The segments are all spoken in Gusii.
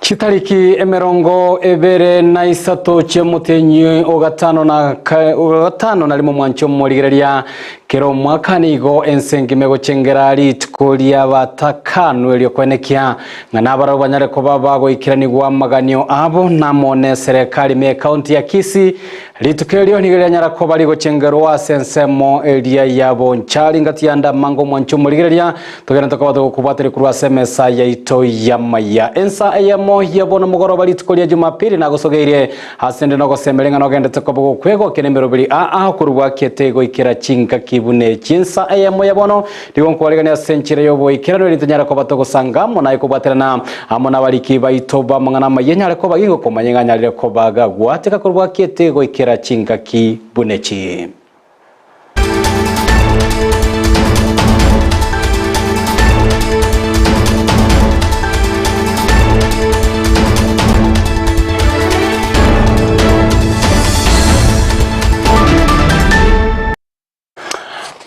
Chitariki emerongo ebere na isato chi'omotenyi o gatano na o gatano na rimo mwanche omorigereria kera omwaka nigo ense engima egochengera rituko ri'abatakanu erio kwenekia ng'a nabarabwo banyare koba bagoikeranigwa amaganio abo namo neserekari me ekaunti ya Kisii Rituko erio nigo rianyara koba rigochengerwa ase ensemo eria ya bonchari ngati ya ndamango omwancho omorigereria, togende tokoba togokobwateria korwa ase emesa yaito y'amaya. Ensa eyemo ya bono mogoroba rituko ria Jumapili nagosogeirie ase nde nogosemeria ng'a nogendete koba gokwegokia nemeroberi aa korwa bwakiete goikera chingaki buna echi. Ensa eyemo ya bono Nigo nkwarigania ase enchera y'oboikeranu erinde tonyare koba togosanga amo naye kobwaterana amo nabariki baito b'amang'ana amaya nyare koba gingokomanya ng'a nyarire koba gagwateka korwa bwakiete goikera chingaki buna echi.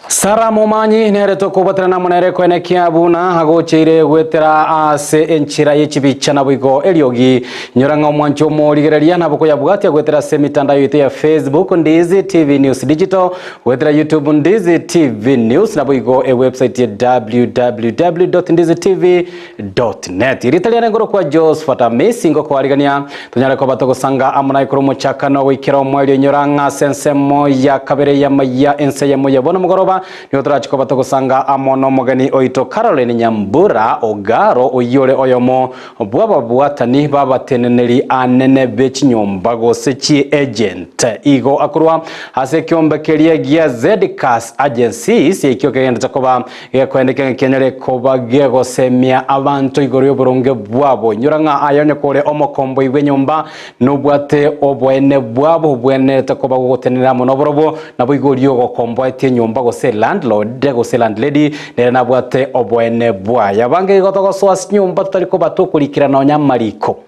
Sara Momanyi nere tokobwaterana amo nere koenekia buna agocheire goetera ase enchera ye chibicha naboigo eriogi. Inyora ng'a omwanchi omorigereria nabo koyabwatia goetera ase emitandao yaito ya Facebook Ndizi TV News Digital, goetera YouTube Ndizi TV News naboigo ewebsite ya www.ndizitv net. Erieta riane ngorokwa Josephat Amisi ngokoarigania tonyare koba togosanga amo naye korwa omochakano goikera omoerio inyora ng'a ase ensemo ya kabere y'amaiya ense eyemo ya bono mogoroba nigo torache koba togosanga amo nomogeni oito Caroline Nyambura Ogaro oyio ore oyomo bw'ababwatani b'abateneneri anene be chinyomba gose chi agent igo akorwa ase ekiombe keria gia Zcas Agencies ekio kegenderete koba Gekoendeka ng'a kenyare koba gegosemia abanto igoro y'oboronge bwabo. Inyora ng'a aye onye kore omokomboi bw'enyomba, nobwate oboene bwabo obwenerete koba gogotenenera amo noborobwo, naboigo oria ogokomboetie enyomba gose landlord gose landlady nere nabwate oboene bwaye. Abange igo togosoa ase chinyomba totari koba tokorikera nonya amariko.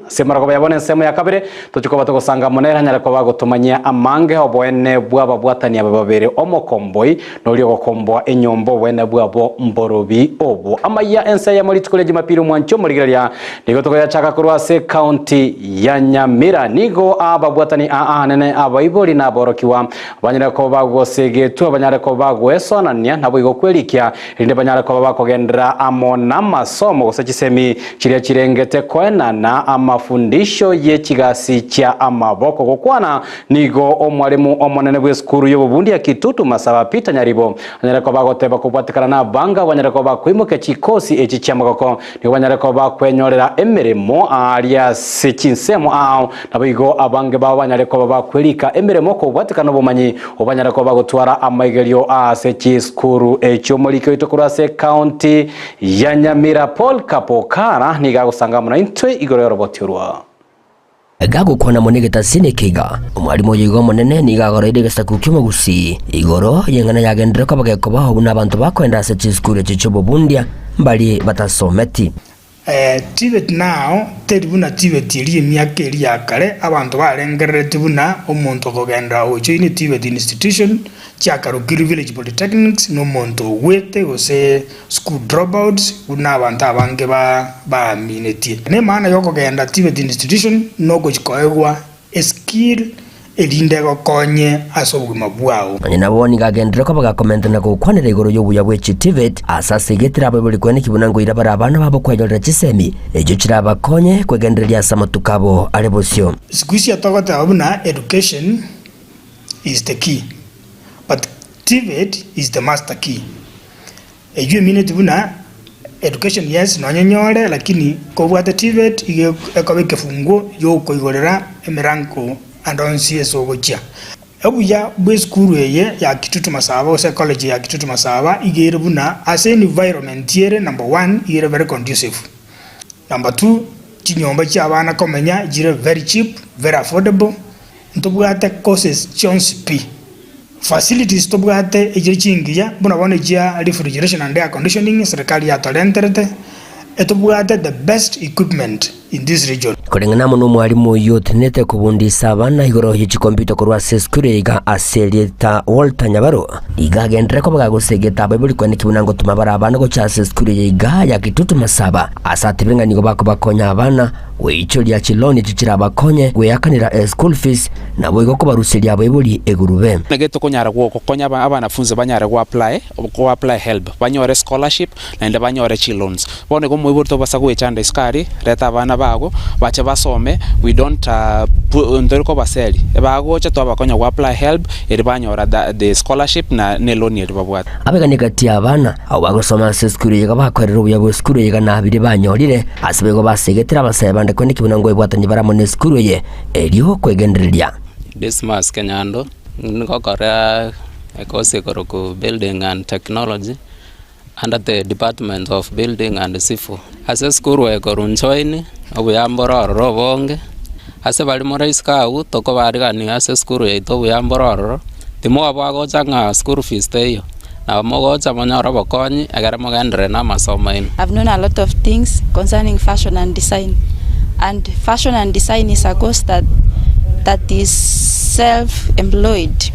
Ase amarogoba ya bono ensemo ya kabere, tochie koba togosanga amo nere anyare koba agotomanyia amange oboene bw'ababwatani aba babere, omokomboi na oria ogokomboa enyomba oboene bwabo mborobi obo. Amayia ense eyemo rituko ria Jumapili omwancho omorigereria nigo tokoyachaka korwa ase ekaunti ya Nyamira. Nigo ababwatani aa anene abaibori na aborokigwa banyare koba bagosegetwa banyare koba bagoesoanania naboigo kwerikia erinde banyare koba bakogenderera amo namasomo gose chisemi chiria chirengete koenana amafundisho ye chigasi chia amaboko. Gokwana nigo omwalimu omonene bw'esukuru y'obobundi ya Kitutu Masaba Peter Nyaribo anyare koba agoteba kobwatekana nabanga banyare koba bakoimokia chikosi echi chi'amagoko nigo banyare koba bakwenyorera emeremo aaria ase chinsemo ao naboigo abange babo banyare koba bakwerika emeremo kobwatekana nobomanyi Obanyare koba gotwara amaigerio ase chisukuru echio omoriki oito korwa ase ekaunti ya Nyamira Paul Kapokara nigo agosanga amo naintwe igoro y'oroboti orwo. Gagokwana mono egetasini eke iga, omwalimu oyo iga omonene nigo agoroire egesaku ki'omogusii igoro y'eng'ana yagenderere koba gekobao buna abanto bakoenda ase chisukuru echio chi'obobundia mbari batasometi. Tibeti nao teri buna tibeti eria emiaka eria ya kare abanto barengereretie buna omonto okogenda ojoine TVET institution chiakarokirwe village polytechnics na omonto ogwete gose school dropouts buna abanto abange baaminetie. Nemaana yokogenda TVET institution nogochi koegwa Eskill erinde egokonye ase obogima bwao. Onye nabo nigo agenderere koba gakomenta na gokwanera igoro y'obuya bwe chitivet ase asegetire abaibori kweneki buna ngoira bare abana babo kwenyorera chisemi echio chirabakonye kwegendereria ase amatuko abo are bosio. Siku hizi togoteba buna education is the key but TVET is the master key. Eyio emineti buna education yes nonye nyore lakini kobwate TVET iga ekoba ekefunguo giokoigorera emerango ande onsi ase ogochia. Obuya bwa esukuru eye ya Kitutu Masaba gose ecollege ya Kitutu Masaba iga ere buna ase environment ere number one iga ere very conducive, number two chinyomba chia abana komenya chire very cheap, very affordable, ntobwate courses chionsi pi. Facilities tobwate echire chingiya buna bono echia refrigeration and air conditioning serikali yatorenterete, etobwate the best equipment. in this region. Koreng'ana amo nomwalimu oyio otenenete kobundisa abana igoro ye chikompiuta korwa ase esukuru eye iga ase erieta Walter Nyabaro, nigo agenderere koba gagosegeta abaibori kweneki buna ngotoma bare abana gocha ase esukuru eye iga ya Kitutu Masaba ase atebire ng'a nigo bakobakonya abana goichoria chiloni echi chirabakonye gweakanera eschool fees naboigo kobaruseria abaibori egurube. Naki tokonyara gokonya abanafunzi banyare go apply, go apply helb, banyore scholarship naende banyore chiloans. Bono igo omoibori tobasa goechanda isiko aria, reta abana bago, bache basome, we don't ntori kobaseri, ebagocha twabakonya go apply helb, erio banyora the the scholarship na ne loan eria babwate. Abegani gati y'abana abwo bagosoma ase esukuru eye iga bakorera obuya bw'esukuru eye iga nabiria banyorire, ase boigo basegetire abasae bande korende ki buna nkoebwatania bare amo nesukuru eye, erio kwegendereria. Dismas Kenyando, Ngokora ekosi ekorokwa Building and Technology under the department of Building and Civil. Ase esukuru eye korwa njoin, obuya mboro ororo obonge, ase baria more isiko abwo tokobarigania ase esukuru yaito obuya mboro ororo, timoba gocha ng'a school fees teiyo, nabo mogocha monyore obokonyi ekero mogenderere na amasomo aino. I've known a lot of things concerning fashion and design and fashion and design is a course that that is self employed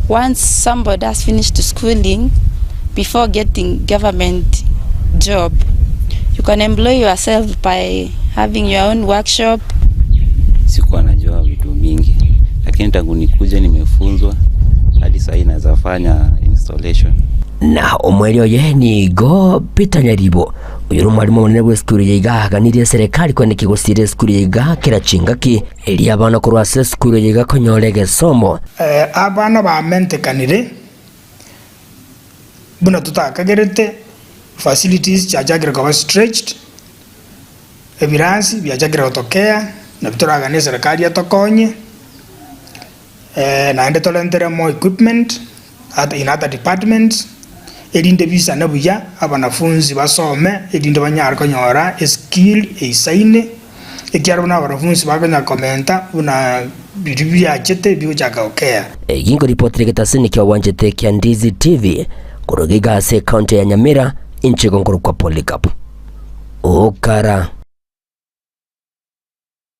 once somebody has finished schooling before getting government job you can employ yourself by having your own workshop. Sikuwa najua vitu mingi, lakini tangu nikuje nimefunzwa hadi sahii naweza fanya installation. Na omweri oye nigo Peter Nyaribo, oyo nomwalimu omonene bw'esukuru eye iga aganirie eserekari kweneki gosira esukuru eye iga kera chingaki erio abana korwa ase esukuru eye iga konyora egesomo. Abana bamentekanire buna totakagerete, facilities chiachakire koba stretched, ebirasi biachakire gotokea, nabio toraganie eserekari etokonye, naende torentere more equipment in other departments, erinde bisane buya, abanafunzi basome, erinde banyare konyora eskill eisaine, ekiagera buna abanafunzi bakonyara komenta buna biria biachete bigochaka gokea. Eki nkoripotera egetasini kia obwanchete kia Ndizi TV korwa iga ase ecounty ya Nyamira, inche igo nkorokwa Polycarp Okara.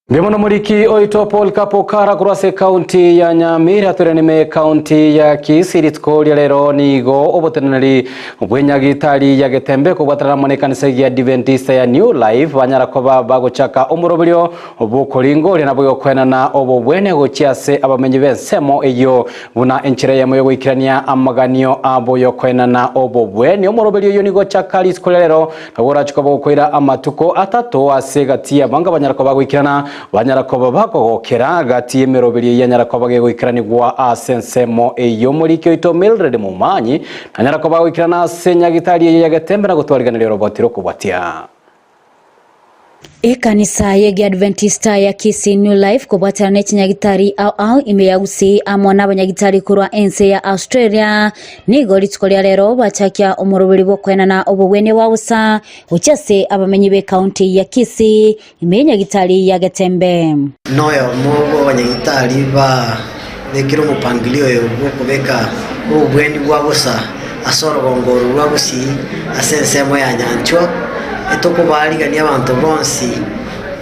Mbuya mono moriki oito Paul Kapokara korwa ase ekaunti ya Nyamira toiraneme ekaunti ya Kisii rituko ria rero nigo oboteneneri bw'enyagitari ya Getembe kobwatanana amo n'ekanisa ya Adventista ya New Life banyara koba bagochaka omoroberio bw'okoringoria naboigo koenana obobwene gochia ase abamenyi b'ensemo eyio Buna enchera eyemo y'ogoikerania amaganio abo y'okoenana obobweni. Omoroberio oyio nigo ochaka rituko ria rero, nabo orache koba gokoira amatuko atato ase egati y'abange banyara koba bagoikerana, banyara koba bakogokera gati y'emeroberio eyio yanyara koba gegoikeranigwa ase ensemo eyio. Omoriki oito Mildred Momanyi nanyara koba agoikerana ase nyagitari eyio ya Getembe na gotwariganeria oroboti rokobwatia. Ekanisa y'Egeadventista ya Kisii New Life kobwatana ne chinyagitari ao ao ime ya Gusii amo nabanyagitari korwa ense ya Australia nigo rituko ria rero bachakia omoroberi bw'okoenana obogwenia bwa bosa gochia ase abamenyi b'ecounty ya Kisii ime y'enyagitari ya Getembe. Noyomo bw'abanyagitari babekire omopangilio oyo bw'okobeka obobweni bwa bosa ase orogongo oro rwa Gusii ase ensemo ya nyanchwa, etokobaarigania abanto bonsi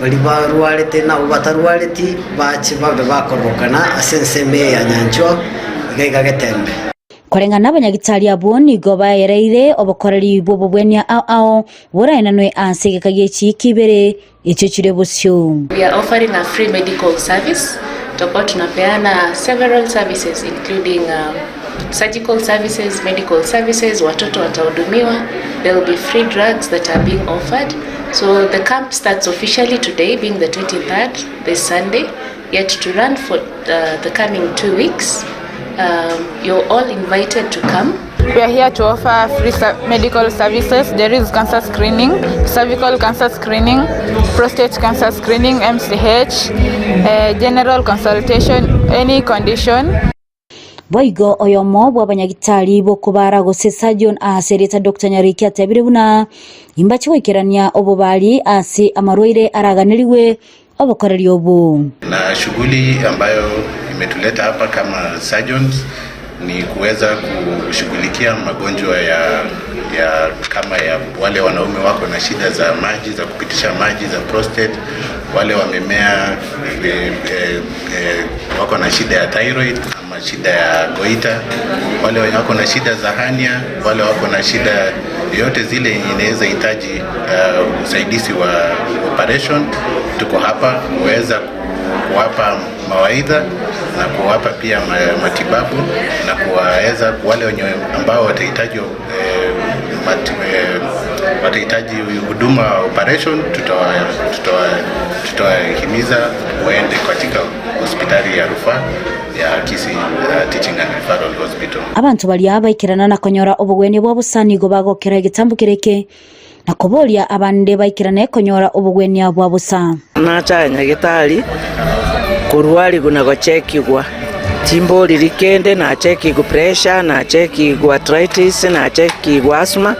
baria barwarete na abwo batarwareti bache babe bakororokana ase ensemo eye ya nyanchwa iga iga Getembe. Koreng'ana abanyagitari abwo nigo baereire obokoreri bw'obobwania ao ao boraenanwe ase egeka gie chiiki ibere echio chire bosio. We are offering a free medical service, tutakuwa tunapeana several services including surgical services, medical services, watoto watahudumiwa, there will be free drugs that are being offered. So the camp starts officially today being the 23rd, this Sunday, yet to run for the coming 2 weeks. You're all invited to come. We are here to offer free medical services. There is cancer screening, cervical cancer screening, prostate cancer screening, MCH, general consultation, any condition. Boigo oyomo bw'abanyagitari b'okobara gose surgeon ase erieta Doctor Nyariki atebire buna imbache goikerania obobari ase amarwaire araganerigwe obokoreri obo. Na shughuli ambayo imetuleta hapa kama surgeons ni kuweza kushughulikia magonjwa ya, ya kama ya wale wanaume wako na shida za maji za kupitisha maji za prostate, wale wamemea e, e, e, wako na shida ya thyroid ama shida ya goita, wale wenye wako na shida za hernia, wale wako na shida yoyote zile yenye inaweza hitaji usaidizi wa operation, tuko hapa kuweza kuwapa mawaidha na kuwapa pia matibabu na kuwaweza wale wenye ambao watahitaji watahitaji huduma wa operation, tutawahimiza waende katika hospitali ya rufaa ya Kisii Teaching and Referral Hospital. Abanto baria baikerana na konyora obogwenia bwa bosa nigo bagokera egetambo kereke na koboria abande baikerane konyora obogwenia bwa bosa. Nacha nyagetari korwarigwa na gochekigwa chimboriri kende nachekigwa pressure nachekigwa arthritis nachekigwa asthma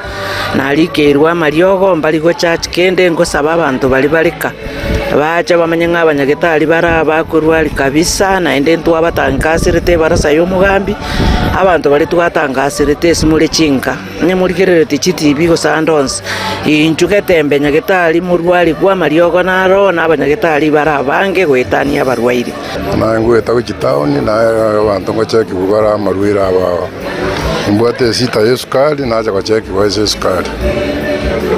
narikeirwe amariogo mbari gochachi kende ngosaba abanto bari bareka bacha bamanye ng'a abanyagetari bara bakorwari kabisa naende ntwabatangasirete ebarasa ya omogambi abanto bari twatangasirete ase more chinka onye morigerereti chitibi gose ande onsi inchu getembe nyagetari morwarigwa amariogo naro na abanyagetari bare abange goetania abarwaire. Naye ngoeta gochia town, naye abanto ngochekigwa bare amarwaire abo aba. Nimbwate esita ya esukari, nacha gochekigwa ase esukari.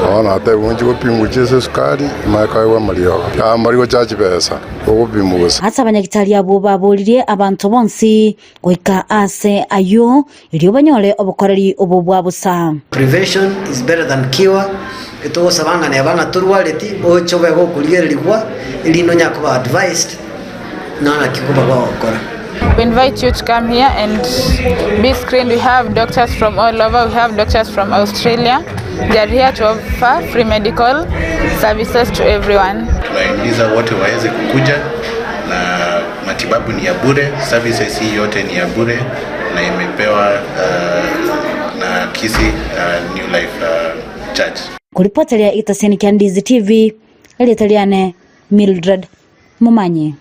Bono natebigwa nchie gopimwa gochia ase esukari, manye koegwa amariogo. Aa mbari gochacha chibesa, ogopimwa gose. Ase abanyagitari abwo baboririe abanto bonsi goika ase ayio, erio banyore obokoreri obo bwa bosa. Prevention is better than cure, etogosaba ng'a neba ng'a torwareti, oche obe gokorigererigwa, erinde onya koba advised ng'a ng'aki koba gogokora. We invite you to come here and be screened. We have doctors from all over. We have doctors from Australia. They are here to offer free medical services to everyone. Tunahimiza wote waweze kukuja na matibabu ni ya bure, services hii yote ni ya bure na imepewa na Kisii New Life Church. Koripoteria egetaseni kia Ndizi TV, erieta riane Mildred Momanyi.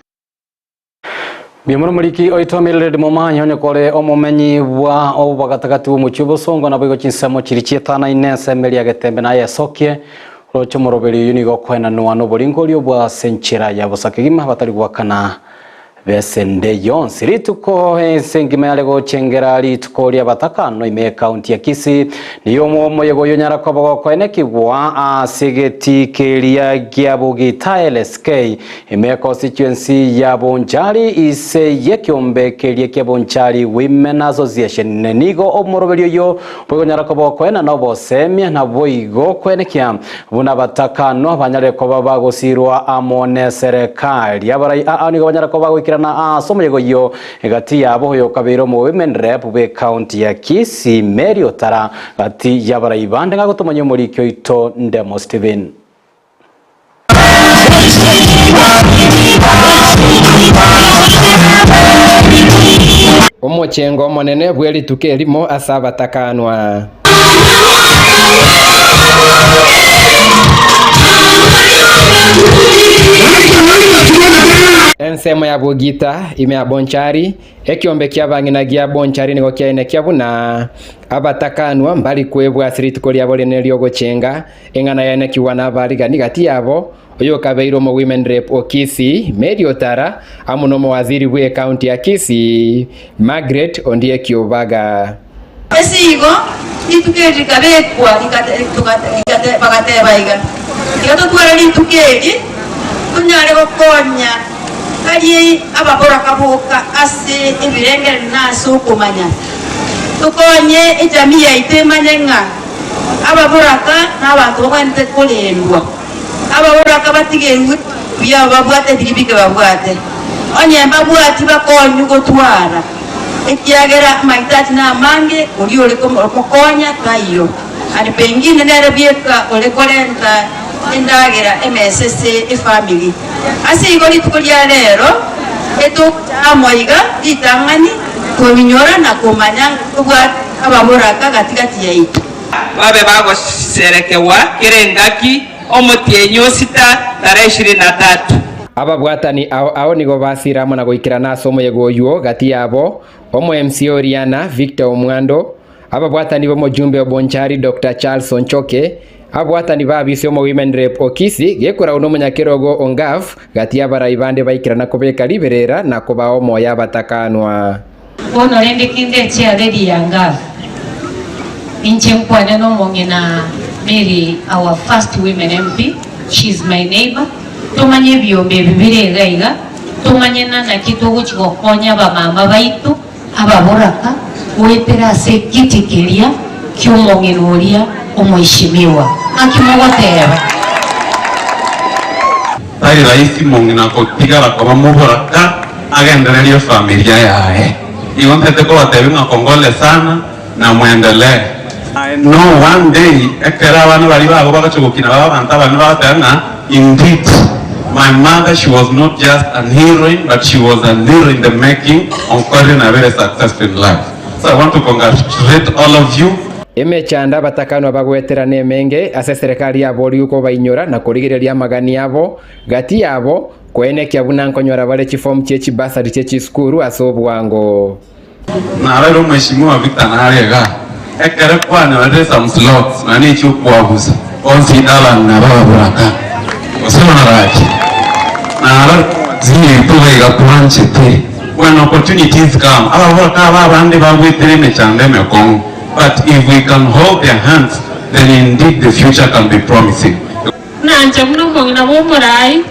Mbuya mono moriki oito Mildred Momanyi onye kore omomenyi bwa obogatagati bw'omochie obosongo naboigo chinsemo chiria chietanaine ensemo eria Getembe naye esokie oroche omoroberi oyio nigo okoenanwa noboringorio bwa ase enchera ya bosa kegima batari goakana besende yonsi. Rituko ense engima yare gochengera rituko ri'abatakano ime y'ekaunti ya Kisii niyo omoyega oyo onyara koba gokoenekigwa ase egetii keria gia Bogita LSK ime y'econstituency ya Bonchari ise y'ekiombe keria kia Bonchari Women Association. Nigo omoroberi oyo boigonyara koba gokoenana obosemia naboigo koenekia buna abatakano banyare koba bagosirwa amo neserekari. Abarai aa nigo banyara koba bagoikerana ase omoyega oyio egati yabo oyo okabeire omo women rep bw'ecounty ya Kisii Mary Otara gati y'abarai bande ng'a gotomanya omoriki oito Ndemo Stephen. Omochengo omonene bwe rituko erimo ase abatakanwa. Ensemo ya Bogita, ime ya Bonchari, ekiombe ki'abang'ina gia Bonchari nigo kiaenekia buna abatakanwa mbari kwebwa ase rituko riabo rinene ri'ogochenga, eng'ana yaenekigwa nabarigani gati yabo, oyokabeire omo Women Rep o Kisii, Mary Otara, amo nomowaziri bw'ecounty ya Kisii, Margaret Ondieki Obaga. Ase igo rituko eri rikabekwa, bagateba iga, Tiga totware rituko eri tonyare gokonya tari ababoraka boka ase ebirengererio na ase okomanya, tokonye ejamii yaito emanye ng'a ababoraka nabanto bagwenerete korendwa, ababoraka batigerwe buya babwate biria bike babwate, onye mbabwati bakonywe gotwara. Ekiagera amahitaji namange, oria ore komokonya taiyo, and pengine nere bweka ore korenta endagera emesa ase efamiri. Ase igo rituko ria rero etogocha amo iga ritang'ani kominyora na komanya ng'a tobwate ababoraka gati gati yaito. Babe bagoserekegwa kera engaki, omotienyi o sita tarehe ishirini na tatu. Ababwatani ao ao nigo basira amo na goikerana ase omoyega oyio gati yabo, omo MCA o Riana, Victor Omwando, ababwatani b'omojumbe o Bonchari Doctor Charles Onchoke, ababwatani b'abisi omo Women Rep o Kisii, gekorau nomonyakerogo o Ngaf, gati y'abarai bande baikerana kobeka riberera na kobaa omoyo abatakanwa. Bono rende kende echiareri ya Ngavu, inche nkwane nomong'ina Mary our first women MP, she is my neighbor, tomanye ebiombe ebi bire iga iga, tomanye na naki togochi gokonya abamama baito ababoraka goetera ase ekiti keria kiomong'ina oria omoishimiwa. Ng'aki mogoteba? Tari rahisi mong'ina gotigara koba moboraka agendererie efamilia yaye. Igo ntete kobatebia ng'a kongole sana na mwendelee. I know one day ekero abana baria bago bagocha gokina babe abanto abanene bagoteba ng'a indeed my mother she was not just an heroine but she was an hero in the making onkorire nabere successful in life. So I want to congratulate all of you. Emechando abatakanwa bagoetera nemenge ase eserekari yaborigwe kobainyora na korigereria amagani abo gati yabo, koenekia buna nkonyora bare chifomu chie chibasari chie chisukuru ase obwango. Narorire omweshimiwa Victor nare igaa, ekere kwanyorire some slots na nechi okwabusa, consider abang'ina bababoraka, gose baraki. Narorire omowaziri oito iga iga twanchete, when opportunities come, ababoraka aba abande bagwetire emechando emekong'u, but if we can hold their hands, then indeed the future can be promising. Buna inche buna omong'ina bw'omoraai,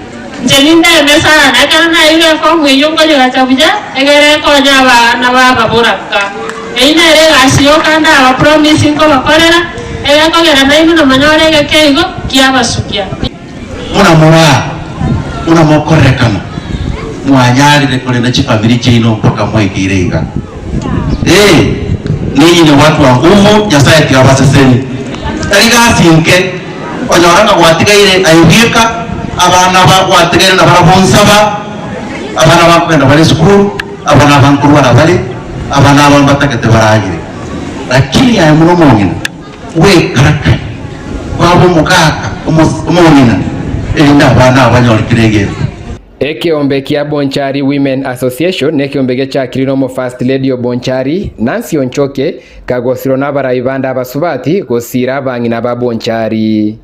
inche nindeme sana, ekero naeirwe efomu eyio nkonyegacha buya, egere nkonye abana b'ababoraka. Eyio nere egasi yoka ndabapromise nkobakorera, egekogera nainwe namanyore egekeigo ki'abasukia. Buna moraa, buna mokorerekana, mwanyarire korenda chifamiri chiaino mpaka mwaikeire iga. Ee, ninyi ni watu wa nguvu, Nyasaye tiga abaseseni. Tari gasi nke, onyora ng'a gwatigaire aye bweka, abana aba gwatigaire nabarabwo nsaba, abana bakogenda bare esukuru, abana aba nkorwara bare, abana aba mbatagete baragere. Lakini aye buna omong'ina, bwekarakari, kwaba omogaka, omong'ina, erinde abana aba banyore kera egento. Ekeombe kia Bonchari Women Association nekeombe gechakire nomo First Lady o Bonchari, Nancy Onchoke, kagosirwa nabarai bande abasubati gosiira abang'ina ba Bonchari.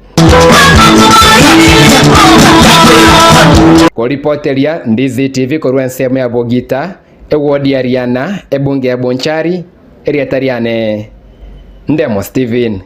Koripoteria Ndizi TV korwa ensemo ya Bogita, ewodi ya Riana, ebunge ya Bonchari, erieta riane Ndemo Stephen.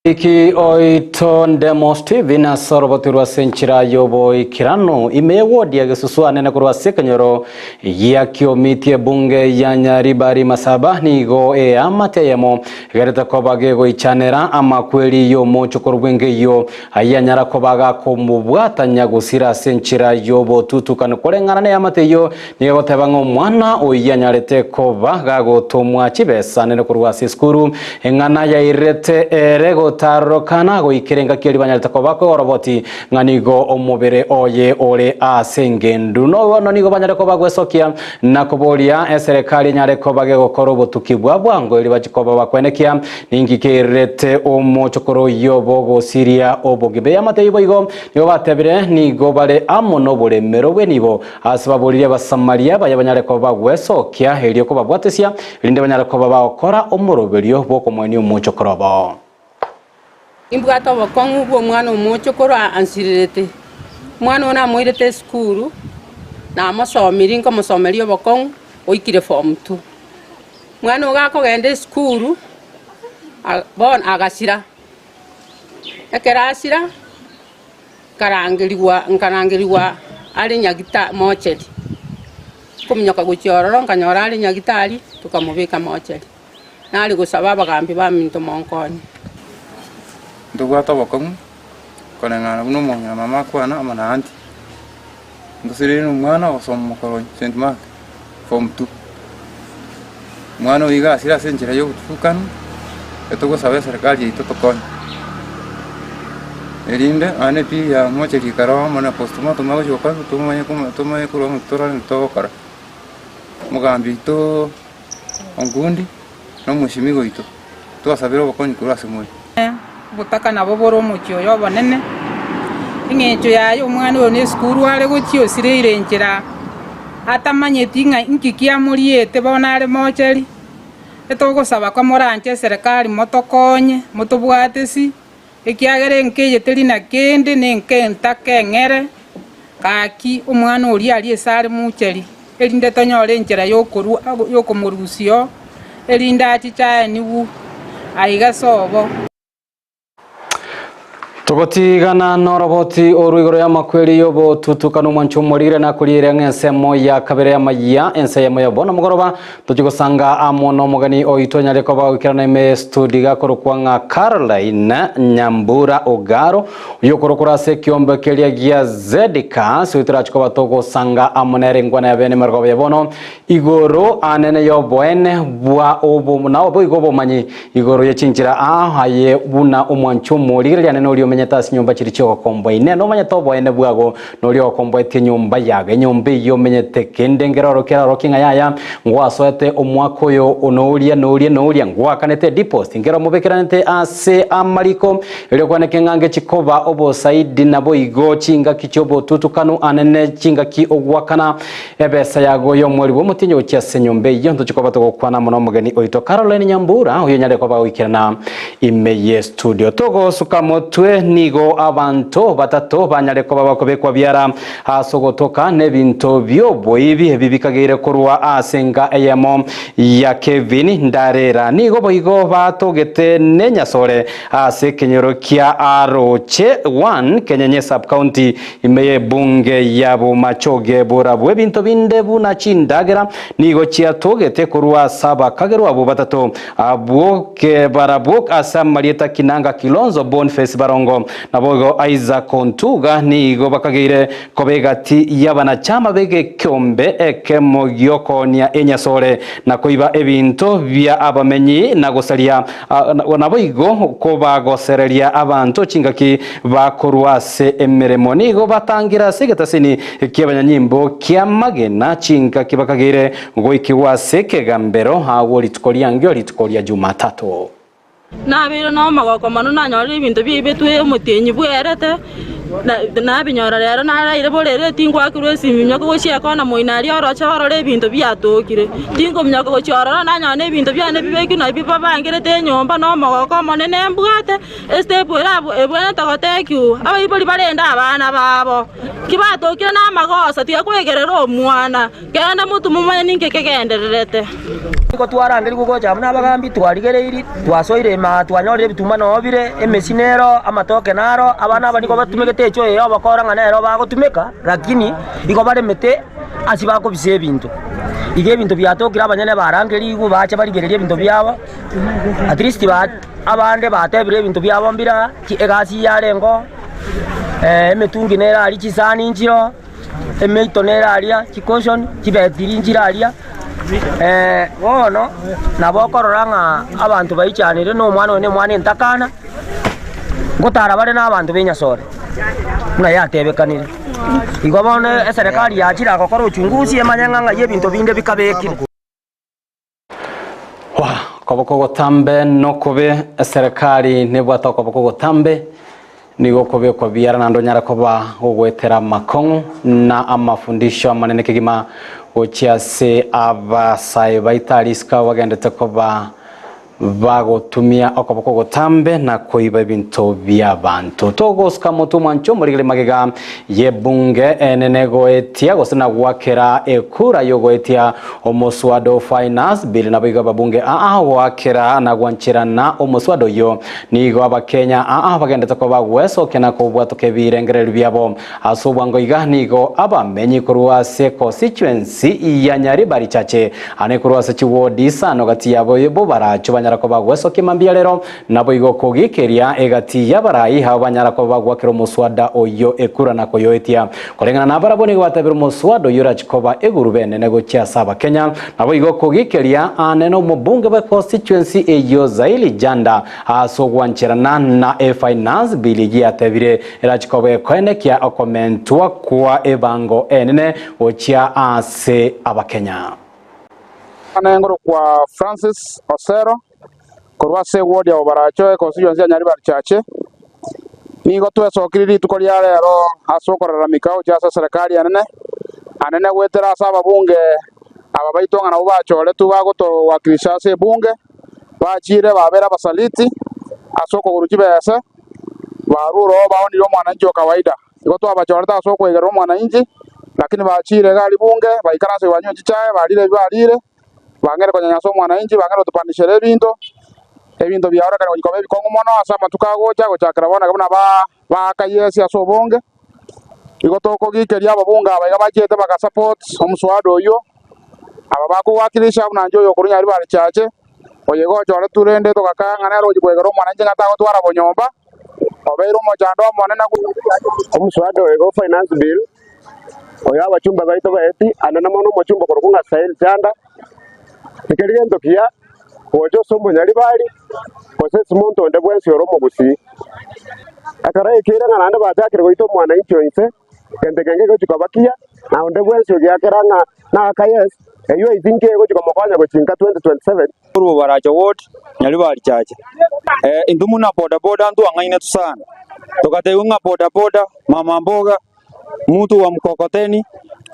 Iki oito Ndemo Stephen ase oroboti rwa ase enchera y'oboikeranu ime y'ewodi ya Gesusu anene korwa ase ekenyoro gia Kiomitie ebunge ya Nyaribari Masaba nigo eamate eyemo egerete koba gegoichanera amakweri y'omochokoro bw'engeyio ayanyara koba gakomobwatanya gosira ase enchera y'obotutukanu koreng'ana neamate eyio Nigo egoteba ng'a omwana oyio anyarete koba gagotomwa chibesa nere korwa ase esukuru, eng'ana yairete ere gotarorokana goikera engaki eria banyarete koba kogoroboti ng'a nigo omobere oye ore ase engendu. Bono nigo banyare koba gwesokia na koboria eserekari enyare koba gegokora obotuki bwa bwango erio bachie koba bakwenekia ninki keirete omochokoro oyio bogosiria obogima. Eamate eyio boigo nigo batebire nigo bare amo noboremero bw'enibo Ase baboririe Abasamaria baye banyare koba bagwesokia, erio kobabwatesia, erinde banyare koba bagokora omoroberio bw'okomoenia omochokoro obo. Nimbwate obokong'u bw'omwana omochokoro ansirerete. Omwana oyo namoirete esukuru, namosomirie nkomosomeria obokong'u, oikire form two. Omwana oyo gakogenda esukuru, bono agasira, ekero asira. Nkarangerigwa, nkarangerigwa are nyagita mocheri. Nkominyoka gochia ororo nkanyora are nyagitari, tokamobeka mocheri. Nare gosaba abagambi baminto monkonye. Ntobwate obokong'u koreng'ana buna omong'ina mama akwana amo na aunty. Ntosereire na omwana ogosoma mokoronyi St Mark form two. Omwana oyio iga asire ase enchera ya obotutukanu, etogosaba eserekari yaito tokonye. Erinde nonya na epili ya mocheri ekero amo na postmortem agochi gokora tomanye komo tomanye korwa ng'a torore nki togokora. Omogambi oito Onkundi na omoshimiwa oito, twasabire obokonyi korwa ase more. Obotaka nabo bore omochie oyo obonene. Eng'encho yaye omwana oyo nesukuru are gochia osireire enchera atamanyeti ng'a inki kiamoriete bono are mocheri. Etogosaba komoranche eserekari motokonye, motobwate si, ekiagera enka eye teri na kende, na enka entaka eng'ere, gaki omwana oria aria ase are mocheri, erinde tonyore enchera yokorwa yokomorusia oo, erinde achiche aenigwe aiga sobo. Togotigana noroboti oru igoro y'amakweri y'obotutukanu omwancho omorire nakoriere ng'a ensemo ya kabere y'amayia ense eyemo ya bono mogoroba tochi gosanga amo nomogeni oito nyare koba goikerana ime studio gakorokwa ng'a Caroline Nyambura Ogaro oyo okorokora ase ekiombe keria gia Zedcas oyo torachi koba togosanga amo nere engwana ya bene marogoba ya bono Igoro anene y'oboene bwa obo, na boigo obomanyi igoro ye chinchera aa aye buna omwanchi omorigereria anene oria omenyete ase nyomba chiria chi'ogokomboa. Inee, nomanyete oboene bwago noria ogokomboetie enyomba yago, enyomba eyio omenyete? Kende nkeroro kerorokie ng'a yaya, ngwasoete omwaka oyo noria noria noria, ngwakanete edeposit, nkero mobekeranete ase amariko, erio kwaneke ng'a ngechi koba obosaidi naboigo chingaki chi'obotutukanu anene chingaki ogwakana Ebesa yago y'omweri bw'omotienyi gochia ase enyomba eyio ntochie koba togokwana amo nomogeni oito Caroline Nyambura oyio onyare koba goikerana ime ye studio. Togosuka motwe nigo abanto batato banyare koba bakobekwa biara ase ogotoka nebinto bioboibi ebi bikageire korwa ase enka eyemo ya Kevin Ndarera. Nigo boigo batogete nenyasore ase ekenyoro kia Aroche 1 Kenyenye Sub County Ime y'ebunge ya Bomachoge borabwo ebinto binde buna chindagera nigo chiatogete korwa ase abakagerwa abwo batato, abwo barabwo ase amarieta Kinanga Kilonzo, Boniface Barongo, naboigo Isaac Ontuga nigo bakageire koba egati y'abanachama b'egekombe ekemo gi'okoonia enyasore na koiba ebinto bia abamenyi na gosaria Naboigo kobagosereria abanto chingaki bakorwa ase emeremo, nigo batangira ase egetasini ki'abanyanyimbo ki'amagena chingaki bakageire goikigwa ase ekegambero agwo rituko riangio rituko ria Jumatatu. Nabeire nomogoko mono nanyorire ebinto biaibetwe omotienyi bwerete, nabinyora rero naraire borere tingwakirwe esimi minyoka gochia ekona moino aria oroche orore ebinto biatokire. Tinkominyoka gochia ororo nanyora na ebinto biane bibekirwe nabio babangerete enyomba na omogoko omonene mbwate, estep ere abwo ebwenerete gotekiwa, abaibori barende abana babo. Ki batokire na amagoso tiga kwegerera omwana. Genda motwe momanye ninki kegendererete. Nigo twarangerigwe gocha amo nabagambi, twarigereirie, twasoire ime aa, twanyorire ebituma noo bire, emesi nero, amatoke naro, abana aba nigo batumegete echo eye obokora ng'a nero bagotumeka, lakini igo baremete ase bakobisa ebinto. Igo ebinto biatokire abanyene barangerigwe bache barigererie ebinto biabo, at least ba abande batebire ebinto biabo mbire aa, egasi yarengeo, emetungi nere aria, chisani nchiroo. Emeito nere aria, chicushion, chibetiri nchire aria, bono nabo okorora ng'a abanto baichanire na omwana oyo na omwana entakana, ngotara bare na abanto ba enyasore, buna yatebekanire. Igo bono eserekari yachire gokora uchunguzi emanye ng'a ng'ai ebinto binde bikabekire. Okoboko gotambe nokobe, eserekari nebwate okoboko gotambe, nigo okobekwa biara naende onyare koba gogoetera amakong'u na amafundisho amanene kegima gochia ase abasae baito aria isiko abwo bagendete koba Bagotumia okoboko gotambe na koiba ebinto bi'abanto. Togosuka motwe omwancho omorigeri magega y'ebunge enene goetia gose na goakera ekura y'ogoetia omoswada o Finance Bill naboigo ababunge aa goakera na gwancherana omoswada oyio. Nigo abakenya aa bagendete koba gwesokia na kobwatoka ebirengererio biabo ase obwango iga nigo abamenyi korwa ase constituency ya Nyaribari Chache Ane korwa ase chiwodi isano gati yabo b'obaraacho banyara koba gwesokia mambia rero, naboigo kogikeria egati y'abarai abo banyara koba bagwakera omoswada oyio ekura na koyoetia. Koreng'ana nabarabwo nigo batebirie omoswada oyio orachi koba egurube enene gochia ase Abakenya, naboigo kogikeria ane nomobunge bwe constituency eyio Zaili Janda ase ogwancherana na efinance bill eyio yatebire erachi koba ekoenekia okomentwa kwa ebango enene gochia ase ase Abakenya. Ane ngorokwa Francis Osero, korwa ase eward ya Obaracho, econstituency ya Nyaribari Chache. Nigo twesokirie rituko ria rero ase okoraramika gochia ase eserekari enene, anene goetera ase ababunge aba baito ng'a nabwo bachoretwe bagotowakilisha ase ebunge, bachiire babere abasaliti ase okogurwa chibese, barure oo baonire omwananchi o kawaida. Igo twabachorete ase okoigerera omwananchi, lakini bachiire iga aria bunge, baikaranse banywe chichae, barire ebi barire, bang'eire konyanyasa omwananchi, bang'eire gotopandishera ebinto, ebinto biaorekana gochia koba ebikong'u mono ase amatuko agocha, gochakera bono iga buna baaka yesi ase obonge. Igo tokogikeria ababunge aba iga bachiete bagasupport omoswada oyio, aba bakowakilisha buna inche oyo okorwa Nyaribari Chache, oyo iga ochoretwe rende togakaya ng'a nere ogochia koegera omwananchi ng'a tagotwara bonyomba, obeire omochando omonene. Omoswada oyo iga o Finance Bill, oyo abachumba baito baeti, ande na mono omochumba okorokwa ng'a Sail Chanda, tikeri gento kiya gocha ase omonyaribari, gose ase omonto onde bwensi ore omogusii. Ekero yaikeire ng'a naende bachakire goita omwananchi o inse, gento kenge gegochia koba kiya, na onde bwensi ogiakera ng'a naaka yes, eyio I think egochia komokonya gochia nka 2027. Korwa Baracho Ward, Nyaribari Chache. Intwe buna bodaboda ntwang'ainetwe sana, togatebiwa ng'a bodaboda, mama mboga, Mutu wa mkokoteni,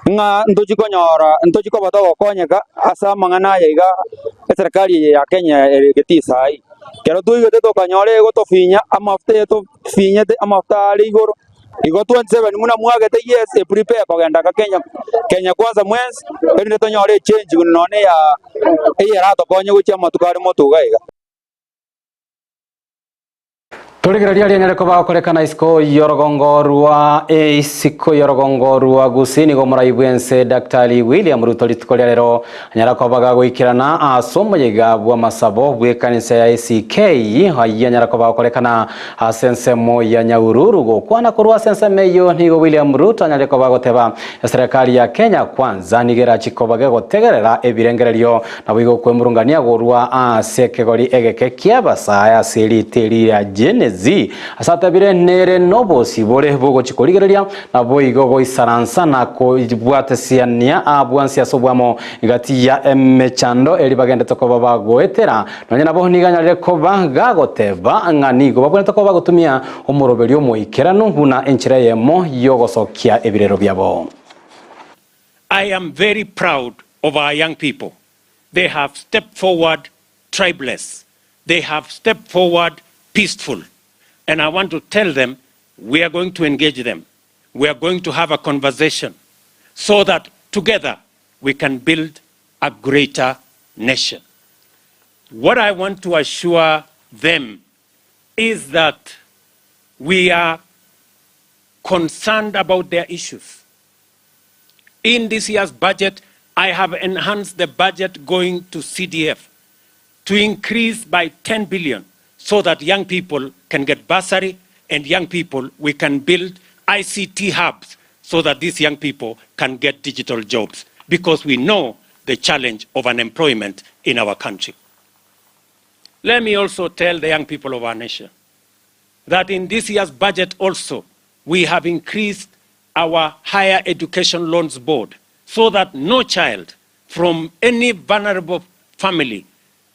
ng'a ntochi konyora ntochi koba togokonyeka ase amang'ana aya iga eserekari eye ya Kenya ere getii saii. Ekero twaigete tokanyora egotofinya amafuta etofinyete amafuta are igoro, igo 27 buna mwagete yes eprepare kogenda aka Kenya Kenya kwanza mwensi erinde tonyore echange nonye ya eyeratokonye gochia amatuko are motu iga iga. Torigereria aria anyare koba agokorekana isiko y'orogongo rwa isiko y'orogongo rwa Gusii nigo omorai bw'ense Daktari William Ruto rituko ria rero anyara koba gagoikerana ase omoyega bw'amasabo bw'ekanisa ya ACK ayio anyara koba agokorekana ase ensemo ya Nyahururu gokwana korwa ase ensemo eyio nigo William Ruto anyare koba agoteba eserekari ya Kenya Kwanza nigo erachi koba gegotegerera ebirengererio Naboigo okwemurungania gorwa ase ekegori egeke ki'abasae ase riita eri ria Gen Z, ase atebire nere nobosibore bogochia korigereria, naboigo goisaransa na kobwatesiania abwansi ase obwamo gati ya emechando eri bagendete koba bagoetera. Nonya nabo nigo anyarire koba gagoteba ng'a nigo babwenerete koba bagotumia omoroberio omoikeranu buna enchera eyemo y'ogosokia ebirero biabo. I am very proud of our young people, they have stepped forward tribeless, they have stepped forward peaceful and I want to tell them we are going to engage them, we are going to have a conversation so that together we can build a greater nation. What I want to assure them is that we are concerned about their issues. In this year's budget, I have enhanced the budget going to CDF to increase by 10 billion so that young people can get bursary and young people, we can build ICT hubs so that these young people can get digital jobs because we know the challenge of unemployment in our country. Let me also tell the young people of our nation that in this year's budget also, we have increased our Higher Education Loans Board so that no child from any vulnerable family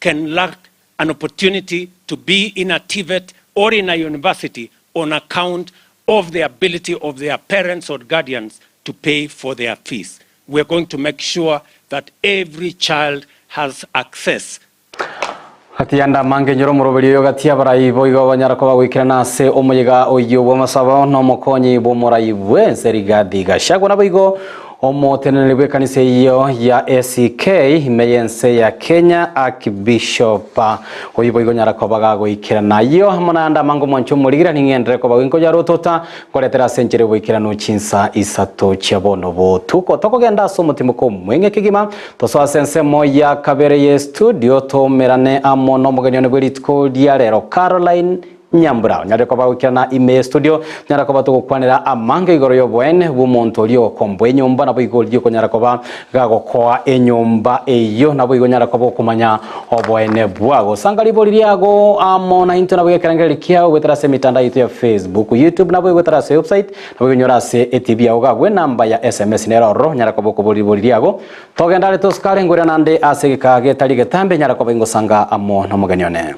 can lack an opportunity to be in a TVET or in a university on account of the ability of their parents or guardians to pay for their fees. We're going to make sure that every child has access Gati amange enyoro omoroberi oyo gati y'abarai boigo banyara koba goikerana ase omoyega oyio bw'amasabo na omokonyi bw'omorai bw'ense Rigathi Gachagua naboigo omoteneneri bw'ekanisa eyio ya ACK ime y'ense ya Kenya Archbishop oyio boigo onyara koba gagoikerana ayio amo naende amange omwancho omorigira ning'enderere koba ginkoyara otota Nkoretera ase enchera y'oboikeranu chinsa isato chia bono botuko. Tokogenda ase omotimoko omweng'e kegima, tosoe ase ensemo ya kabere ye studio toumerane amo nomogeni one bwe rituko ria rero Caroline Nyambura. Onyarire koba goikerana ime ye studio, tonyara koba togokwanera amange igoro y'oboene bw'omonto oria ogokomboa enyomba naboigo oria okonyara koba gagokoa enyomba eyio naboigo onyara koba okomanya Oboene bwago. Sanga ribori riago amo naintwe naboigo ekerengererio kiao goetera ase emitandao yaito ya Facebook, YouTube naboigo goetera ase website naboigo onyore ase eTV yao iga agwo enamba ya SMS nere ororo onyare koba okoboria ribori riago. Togenda are tosukare nkoirana ande ase egeka getari getambe nyare koba ingosanga amo nomogeni one.